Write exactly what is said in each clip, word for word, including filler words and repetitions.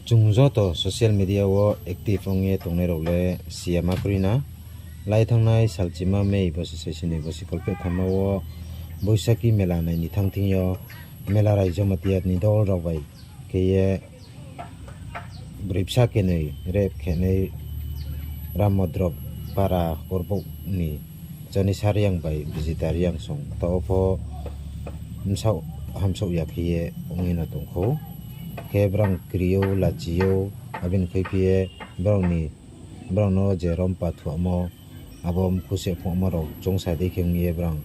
Chung joto social media wo active ong ye tongnai rao le si ya ma kroi na. Lai thanngnai salchima May bosi saisi ni bosi kholpheh thamma wo Boisakhi mela nai ni thanng thing yo mela rai Jamatia ni dol rao bai khe ye broi bsa kenoi rape khenai Ramodro para Korbouh ni Chonisa Reang bai Bijita Reang song taoh wo pho bsaoh hamsaoh ya khe ye ong ye no tong khou. Khe brang kri ou, lachi ou, abo ni khuiphi ye brao ni, brao no je rom pathuamo, abo mkhu se phuhmo rao choungsa dei khe ong ye brang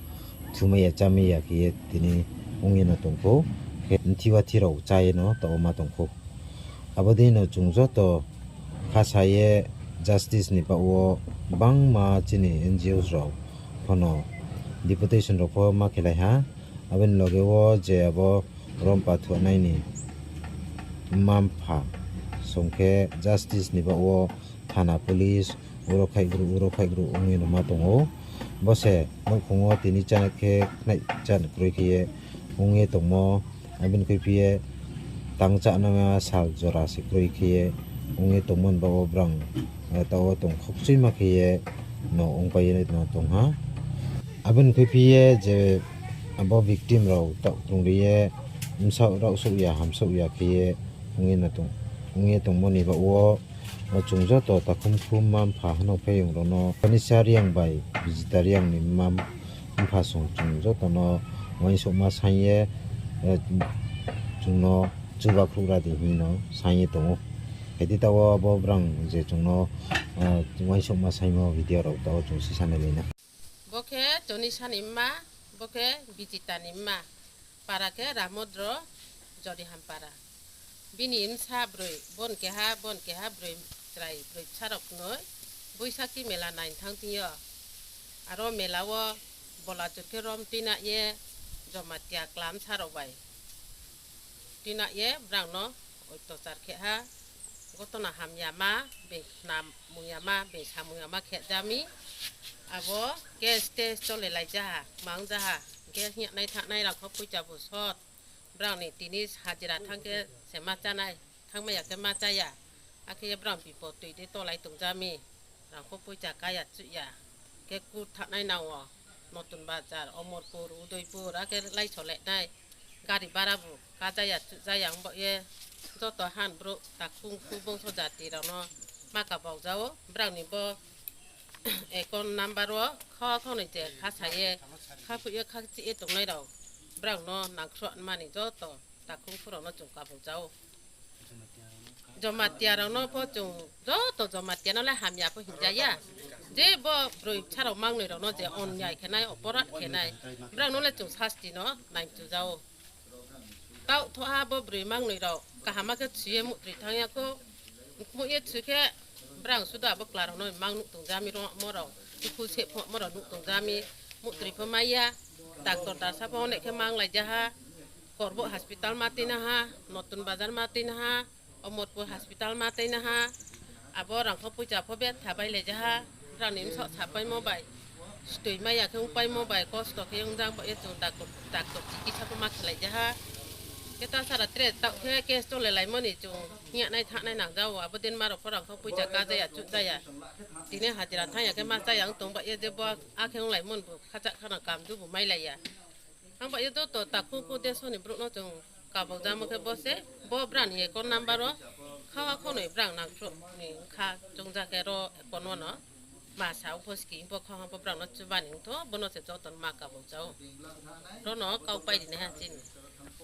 thumai ya chámai ya khe ye tini ong ye no tong khou. Khe mthi wa thi rao chá ye no taoh wo ma tong khou. Abo dei no chung joto khasa ye justice ni baoh wo gbangma chini N G Os rao pho no deputation rao pho ma khelai ha. Abo ni loge wo je abo rom pathuanai ni mma mpha song khe justice ni baoh wo thana police uro khaihgru uro khaihgru ong ye no ma tong ou. Bo se nouhkhong wo tini chá khe khnai chá kroi khe ye ong ye tongmo, abo ni khuiphi ye tang chánama sal jora se kroi khe ye ong ye tongmo ni baoh wo brang taoh wo tong khokchuima khe ye no ongpai ye no tong ha. Abo ni khuiphi ye je abo victim rao taoh tongri ye bsaoh raohsouh ya hamsaoh ya khe ye ong ye no tong, ong ye tongmo ni baoh wo, o chung joto takhum khum mma mpha hano phaiyong rao no Chonisa Reang bai Bijita Reang ni mma mpha song chung joto no uaingsouhma saing ye, chung no chuba khruh ra di hing no saing ye tong ou. Khe di taoh wo abo brang je chung no uaingsouhma saingmo video rao taoh wo chung sisa nai lai na. Bo khe Chonisa ni mma, bo khe Bijita ni mma, para khe Ramodro, Jodihampara. Bini bsa broi, bon keha, bon keha broi chrai, broi bsa rao knoi, Boisakhi mela nai thanng thing yo. Aro mela wo bola chur khe rom tuina ye, Jamatia kla bsa rao bai tuina ye brang no oitochar khe ha, gotona hamyama, being khna mung yama, being samung yama khe ja mi. Abo case test cholelai ja ha, kmang ja ha, khe hing ya nai thanngnai rangkho poicha bu sot. Brang ni tini hajira thanng khe se ma chánai, thanngmai ya khe ma chá ya. Akhe ye brang bipod toi dei tolai tong ja mi, rangkho poicha ká ya chuh ya. Khe court thanngnai nang wo, Notun Bazar, Omorpur, Udaipur, akhe laisolehnai. Gari bara bu ká ja ya chuh ja ya ong baoh ye, joto han brouh takhum khu bongso jati rao no ma kabau ja ou, brang ni bo account number wo kha khaunoi je khasa ye, khaphoih ye khakchih ye tongnai rao, brang no nangkhruh mani joto takhum khu rao no chung kabau ja ou. Jamatia rao no pho chung joto Jamatia no le hamya pho hing ja ya. Je bo broi bsa rao mangnoi rao no je onyai khe nai, oporat khe nai, brang no le chung sasti no nai mchu ja ou. Taoh thoha bo broi mangnoi rao kaham khe thu ye muhtri thanng ya khou. Muh ye thu khe brang suda abo kla rao no mang nuh tong ja mi, rongmo rao, mkhu se phuhmo rao nuh tong ja mi, muhtri pho mai ya, doctor dasa pho onek khe manglai ja ha, Korbouh hospital ma tuina ha, Notun Bazar ma tuina ha, Omorpur hospital ma tuina ha, abo rangkho poicha pho betha bailai ja ha, brang ni bsaoh sapaimo bai, stoi mai ya khe ongpaimo bai, kosto khe ong jang baoh ye chung doctor, doctor chikitsa pho ma khelai ja ha. Khe ta sara tre taoh khe case cholelaimo ni chung hing ya nai thanngnai nang ja ou, abo din ma rao pho rangkho poicha ká ja ya chuh ja ya. Tini hajira thanng ya khe ma chá ya ong tong baoh ye je bo akhe onglaimo ni bu khacha khana kamdu bu mailai ya. Ang baoh ye joto takhum khu deso ni brouh no chung kabau jamo khe bo se, bo brang ni account number wo kha khaunoi brang nangkhruh ni kha chung ja khe ro account wo no ma sa ong pho ski bo kha bo brang no chuba ni ong tho, bo no se joto no ma kabau ja ou. Ro no kau pai ri nai ha chini.